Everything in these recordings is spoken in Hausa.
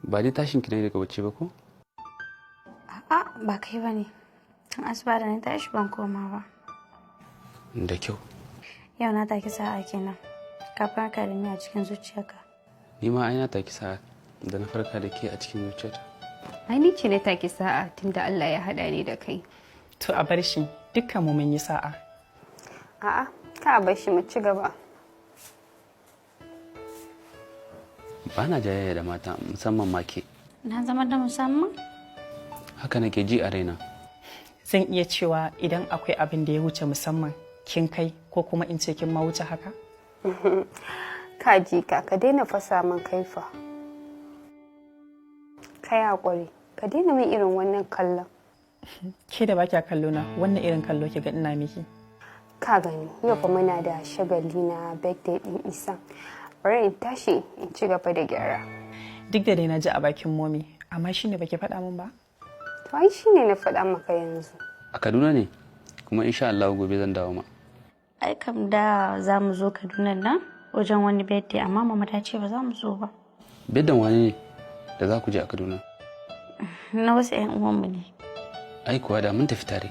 Ba dai tashin ki ne daga bacci ba ko? A'a, ba kai ba ne. Tun asuba da na tashi ban koma ba. Da kyau. Yau na taki sa'a kenan. Ka farka da ni a cikin zuciyarka. Ni ma ai na taki sa'a da na farka da ke a cikin zuciyata. Ai ni ce na taki sa'a tunda Allah ya haɗa ni da kai. To a bar shi, dukkan mu mun yi sa'a. A'a, ka bar shi mu ci gaba. Ba na jayayya da mata, musamman ma ke. Na zama da musamman? Haka nake ji a raina. Zan iya cewa idan akwai abin da ya wuce musamman kin kai, ko kuma in ce kin ma wuce haka? Ka ji ka, ka daina fasa min kaifa. Kai haƙuri, ka daina min irin wannan kallon. Ke da baki kallo na, wannan irin kallo ki ga ina miki. Ka gani, yau fa muna da shagali na birthday din Isa. Bari in tashi in ci gaba da gyara. Duk da dai na ji a bakin momi, amma shine baki faɗa min ba? To ai shine na faɗa maka yanzu. A Kaduna ne, kuma insha Allah gobe zan dawo ma. Ai kam da za mu zo Kaduna nan wajen wani birthday, amma mama ta ce ba za mu zo ba. Beddan wani ne da za ku je a Kaduna? Na wasu 'yan uwanmu ne. Ai kuwa da mun tafi tare.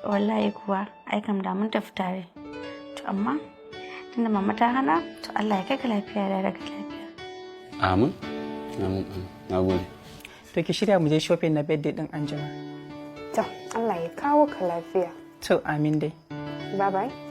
Wallahi kuwa, ai kam da mun tafi tare. To amma tunda mama ta hana, to Allah ya kai ka lafiya da daga lafiya. Amin. Amin. Amin. Na gode. To ki shirya mu je shopping na birthday din anjima. To Allah ya kawo ka lafiya. To amin dai. Bye bye.